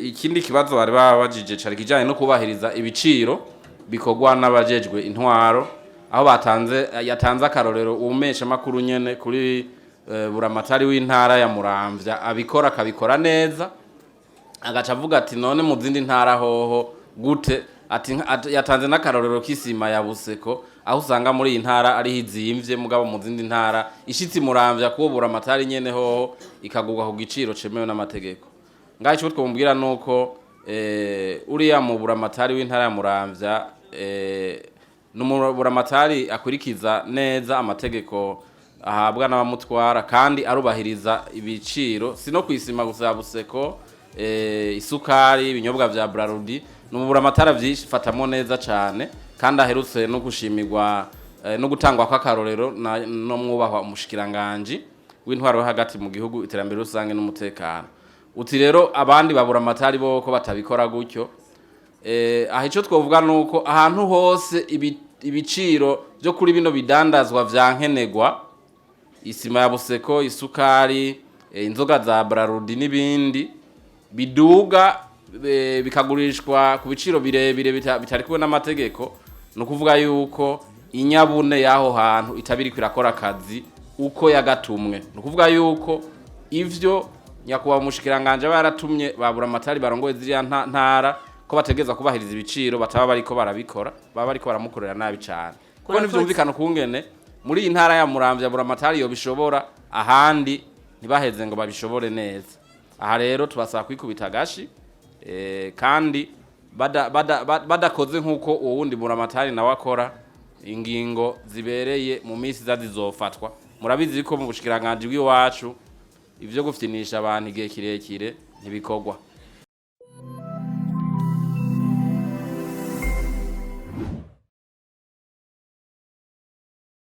Ikindi kibazo bari babajije cari kijanye no kubahiriza ibiciro bikorwa n'abajejwe intwaro, aho batanze yatanze akarorero umesha makuru nyene kuri buramatari w'intara ya Muramvya abikora akabikora neza, agaca avuga ati: "None mu zindi ntara hoho gute?" Ati yatanze n'akarorero k'isima ya Buseko, aho usanga muri iyi ntara ariho izimvye, mugabo mu zindi ntara ishitsi Muramvya kubo buramatari nyene hoho ikagurwa ku giciro cemewe n'amategeko. Ngaho ico twomubwira nuko uriya mu buramatari w'intara ya Muramvya n'umuburamatari akurikiza neza amategeko ahabwa n'abamutwara kandi arubahiriza ibiciro, si no kwisima gusa ya Buseko, isukari, ibinyobwa vya Brarudi. Ni umuburamatari avyifatamwo neza cane kandi aherutse no gushimirwa no gutangwa kw'akarorero no mwubahwa umushikiranganji w'intwaro yo hagati mu gihugu, iterambere rusange n'umutekano. Uti rero abandi baburamatari bo ko batabikora gutyo? Aha ico twovuga nuko ahantu hose ibiciro byo kuri bino bidandazwa vya nkenegwa, isima ya Buseko, isukari, inzoga za Brarudi n'ibindi, biduga bikagurishwa ku biciro birebire bitari kumwe n'amategeko, ni ukuvuga yuko inyabune y'aho hantu itaba iriko irakora akazi uko yagatumwe. Ni ukuvuga yuko ivyo nyakubahwa umushikiranganje aba yaratumye babura amatari barongoye ziriya ntara ko bategereza kubahiriza ibiciro, bataba bariko barabikora, baba bariko baramukorera nabi cane, kuko ntivyumvikana ukungene muri iyi ntara ya Muramvya buramatari yobishobora, ahandi ntibaheze ngo babishobore neza. Aha rero tubasaba kwikubita agashi, kandi badakoze nk'uko uwo wundi buramatari nawe akora, ingingo zibereye mu minsi iza zizofatwa. Murabizi ko mu bushikiranganji bw'iwacu ivyo gufyinisha abantu igihe kirekire ntibikorwa.